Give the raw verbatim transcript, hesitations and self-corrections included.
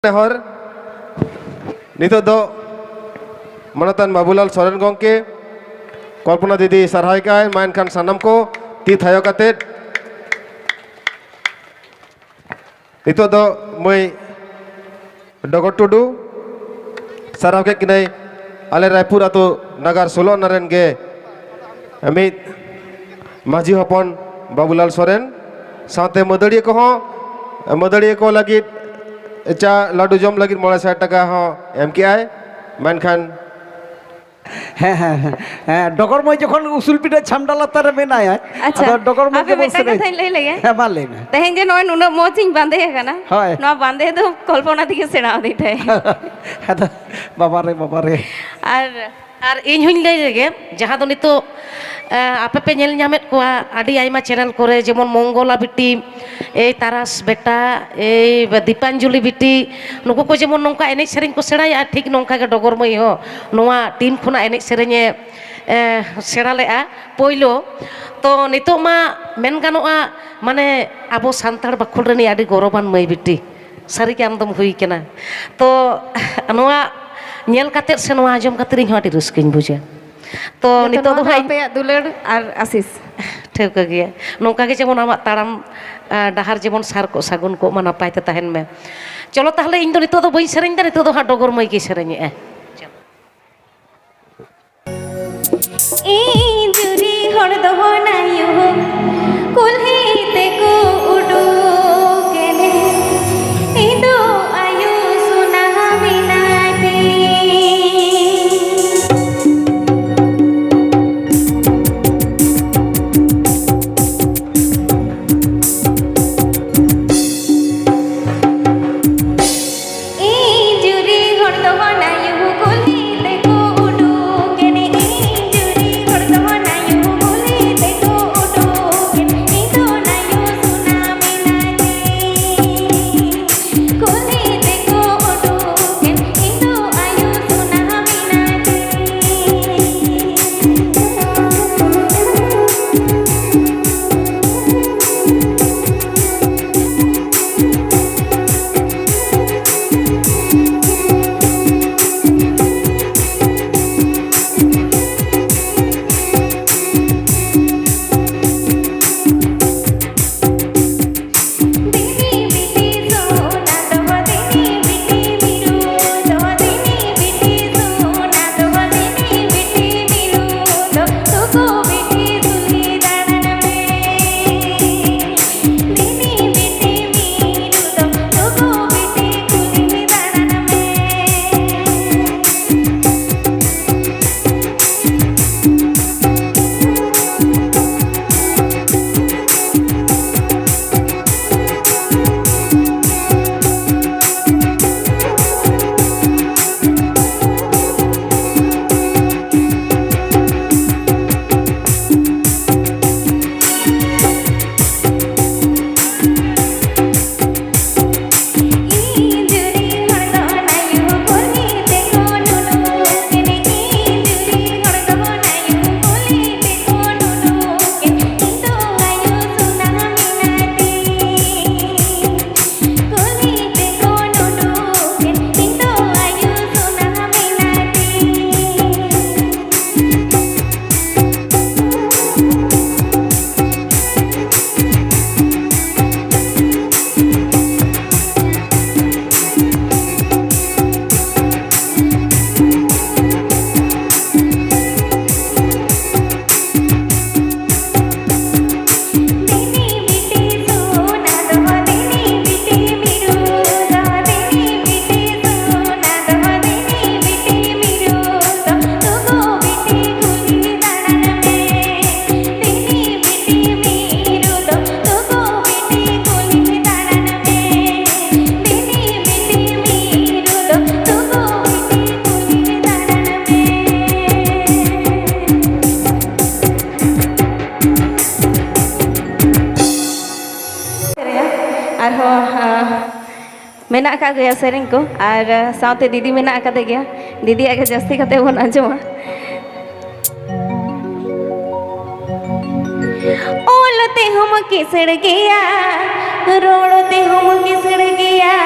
ᱱᱮᱦᱚᱨ᱾ ᱱᱤᱛᱚᱜ ᱫᱚ ᱢᱟᱱᱚᱛᱟᱱ ᱵᱟᱵᱩᱞᱟᱞ ᱥᱚᱨᱮᱱ ᱜᱚᱢᱠᱮ, ᱠᱚᱞᱯᱚᱱᱟ ᱫᱤᱫᱤ ᱥᱟᱨᱦᱟᱣ ᱠᱟᱭ ᱢᱟ᱾ ᱮᱱᱠᱷᱟᱱ ᱥᱟᱱᱟᱢ ᱠᱚ ᱛᱤ ᱛᱷᱟᱭᱚ ᱠᱟᱛᱮᱫ ᱱᱤᱛᱚᱜ ᱫᱚ ᱢᱟᱹᱭ ᱰᱚᱜᱚᱨ ᱴᱩᱰᱩ ᱥᱟᱨᱦᱟᱣ ᱠᱮᱫ ᱠᱤᱱᱟᱹᱭ ᱟᱞᱮ ᱨᱟᱭᱯᱩᱨ ᱟᱹᱛᱩ ᱱᱟᱜᱟᱨ ᱥᱳᱞᱳ ᱟᱱᱟ ᱨᱮᱱ ᱜᱮ ᱢᱤᱫ ᱢᱟᱹᱡᱷᱤ ᱦᱚᱯᱚᱱ ᱵᱟᱵᱩᱞᱟᱞ ᱥᱚᱨᱮᱱ, ᱥᱟᱶᱛᱮ ᱢᱟᱹᱫᱟᱹᱲᱤᱭᱟᱹ ᱠᱚᱦᱚᱸ, ᱢᱟᱹᱫᱟᱹᱲᱤᱭᱟᱹ ᱠᱚ ᱞᱟᱹᱜᱤᱫ ᱪᱟ ᱞᱟᱹᱰᱩ ᱡᱚᱢ ᱞᱟᱹᱜᱤᱫ ᱢᱚᱬᱮ ᱥᱟᱭ ᱴᱟᱠᱟ ᱦᱚᱸ ᱮᱢ ᱠᱮᱜᱼᱟᱭ᱾ ᱢᱮᱱᱠᱷᱟᱱ ᱦᱮᱸ, ᱦᱮᱸ, ᱦᱮᱸ, ᱦᱮᱸ, ᱰᱚᱜᱚᱨ ᱢᱟᱹᱭ ᱡᱚᱠᱷᱚᱱ ᱩᱥᱩᱞ ᱯᱤᱸᱰᱟᱹ ᱪᱷᱟᱢᱰᱟ ᱞᱟᱛᱟᱨ ᱨᱮ ᱢᱮᱱᱟᱭᱟ, ᱟᱪᱪᱷᱟ, ᱟᱫᱚ ᱰᱚᱜᱚᱨ ᱢᱟᱹᱭ ᱟᱯᱮ ᱜᱮᱵᱚᱱ ᱢᱤᱫᱴᱟᱝ ᱥᱮᱨᱮᱧ᱾ ᱠᱟᱛᱷᱟᱧ ᱞᱟᱹᱭ ᱞᱮᱜᱮ᱾ ᱦᱮᱸ, ᱢᱟ ᱞᱟᱹᱭ ᱢᱮ᱾ ᱛᱮᱦᱮᱧ ᱡᱮ ᱱᱚᱜᱼᱚᱭ ᱱᱩᱱᱟᱹᱜ ᱢᱚᱡᱽ ᱤᱧ ᱵᱟᱸᱫᱮ ᱟᱠᱟᱱᱟ, ᱦᱳᱭ᱾ ᱱᱚᱣᱟ ᱵᱟᱸᱫᱮ ᱫᱚ ᱠᱚᱞᱯᱚᱱᱟ ᱛᱮᱜᱮ ᱥᱮᱬᱟ ᱟᱹᱫᱤᱧ ᱛᱟᱦᱮᱸᱫ᱾ ᱟᱫᱚ ᱵᱟᱵᱟᱨᱮ, ᱵᱟᱵᱟᱨᱮ᱾ ᱟᱨ ᱟᱨ ᱤᱧ ᱦᱚᱧ ᱞᱟᱹᱭ ᱞᱮᱜᱮ, ᱡᱟᱦᱟᱸ ᱫᱚ ᱱᱤᱛᱚᱜ ᱮ, ᱟᱯᱮ ᱯᱮ ᱧᱮᱞ ᱧᱟᱢᱮᱫ ᱠᱚᱣᱟ ᱟᱹᱰᱤ ᱟᱭᱢᱟ ᱪᱮᱱᱮᱞ ᱠᱚᱨᱮ, ᱡᱮᱢᱚᱱ ᱢᱚᱝᱜᱚᱞᱟ ᱵᱤᱴᱤ, ᱮᱭ ᱛᱟᱨᱟᱥ ᱵᱮᱴᱟ, ᱮᱭ ᱫᱤᱯᱟᱧᱡᱚᱞᱤ ᱵᱤᱴᱤ, ᱱᱩᱠᱩ ᱠᱚ ᱡᱮᱢᱚᱱ ᱱᱚᱝᱠᱟ ᱮᱱᱮᱡ ᱥᱮᱨᱮᱧ ᱠᱚ ᱥᱮᱬᱟᱭᱟ, ᱴᱷᱤᱠ ᱱᱚᱝᱠᱟ ᱜᱮ ᱰᱚᱜᱚᱨ ᱢᱟᱹᱭ ᱦᱚᱸ ᱱᱚᱣᱟ ᱴᱤᱢ ᱠᱷᱚᱱᱟᱜ ᱮᱱᱮᱡ ᱥᱮᱨᱮᱧᱮ ᱮ, ᱥᱮᱬᱟ ᱞᱮᱜᱼᱟ ᱯᱳᱭᱞᱳ᱾ ᱛᱚ ᱱᱤᱛᱚᱜ ᱢᱟ ᱢᱮᱱ ᱜᱟᱱᱚᱜᱼᱟ, ᱢᱟᱱᱮ ᱟᱵᱚ ᱥᱟᱱᱛᱟᱲ ᱵᱟᱠᱷᱳᱞ ᱨᱤᱱᱤᱡ ᱟᱹᱰᱤ ᱜᱚᱨᱚᱵᱟᱱ ᱢᱟᱹᱭ ᱵᱤᱴᱤ, ᱥᱟᱹᱨᱤᱜᱮ ᱟᱢᱫᱚᱢ ᱦᱩᱭ ᱠᱟᱱᱟ᱾ ᱛᱚ ᱱᱚᱣᱟ ᱧᱮᱞ ᱠᱟᱛᱮᱫ ᱥᱮ ᱱᱚᱣᱟ ᱟᱸᱡᱚᱢ ᱠᱟᱛᱮᱫ ᱤᱧ ᱦᱚᱸ ᱟᱹᱰᱤ ᱨᱟᱹᱥᱠᱟᱹᱧ ᱵᱩᱡᱟ᱾ ᱛᱚ ᱱᱤᱛᱚᱜ ᱫᱚ ᱱᱚᱣᱟ ᱦᱟᱸᱜ ᱟᱯᱮᱭᱟᱜ ᱫᱩᱞᱟᱹᱲ ᱟᱨ ᱟᱥᱤᱥ᱾ ᱴᱷᱟᱹᱣᱠᱟᱹ ᱜᱮᱭᱟ, ᱱᱚᱝᱠᱟ ᱜᱮ ᱡᱮᱢᱚᱱ ᱟᱢᱟᱜ ᱛᱟᱲᱟᱢ ᱟ, ᱰᱟᱦᱟᱨ ᱡᱮᱢᱚᱱ ᱥᱟᱨ ᱠᱚᱜ, ᱥᱟᱹᱜᱩᱱ ᱠᱚᱜ ᱢᱟ, ᱱᱟᱯᱟᱭ ᱛᱮ ᱛᱟᱦᱮᱱ ᱢᱮ᱾ ᱪᱚᱞᱚ ᱛᱟᱦᱞᱮ, ᱤᱧ ᱫᱚ ᱱᱤᱛᱚᱜ ᱫᱚ ᱵᱟᱹᱧ ᱥᱮᱨᱮᱧ ᱫᱟ, ᱱᱤᱛᱚᱜ ᱫᱚ ᱦᱟᱸᱜ ᱰᱚᱜᱚᱨ ᱢᱟᱹᱭ ᱜᱮ ᱥᱮᱨᱮᱧᱮᱜᱼᱟ᱾ ᱤᱧ ᱡᱩᱨᱤ ᱦᱚᱲ ᱫᱚᱦᱚ ᱱᱟᱭᱩ ᱠᱩᱞᱦᱤ ᱛᱮᱠᱚ ᱩᱰᱩᱠ ᱮᱱᱮ ᱤᱧ ᱫᱚ ᱟᱭᱳ ᱥᱩᱱᱟ ᱢᱮᱱᱟᱭ ᱛᱤᱧ᱾ ᱤᱧ ᱡᱩᱨᱤ ᱦᱚᱲ ᱫᱚᱦᱚ ᱱᱟᱭᱩ ᱠᱩᱞᱦᱤ ᱛᱮᱠᱚ ᱩᱰᱩᱠ ᱮᱱᱮ ᱤᱧ ᱡᱩᱨᱤ ᱦᱚᱲ ᱫᱚᱦᱚ ᱢᱮᱱᱟᱜ ᱟᱠᱟᱫ ᱜᱮᱭᱟ ᱥᱮᱨᱮᱧ ᱠᱚ, ᱟᱨ ᱥᱟᱶᱛᱮ ᱫᱤᱫᱤ ᱢᱮᱱᱟᱜ ᱟᱠᱟᱫᱮ ᱜᱮᱭᱟ᱾ ᱫᱤᱫᱤᱭᱟᱜ ᱜᱮ ᱡᱟᱹᱥᱛᱤ ᱠᱟᱛᱮ ᱵᱚᱱ ᱟᱸᱡᱚᱢᱟ᱾ ᱚᱞ ᱛᱮᱦᱚᱸᱢ ᱠᱤᱥᱟᱹᱬ ᱜᱮᱭᱟ, ᱨᱚᱲ ᱛᱮᱦᱚᱸᱢ ᱠᱤᱥᱟᱹᱬ ᱜᱮᱭᱟ,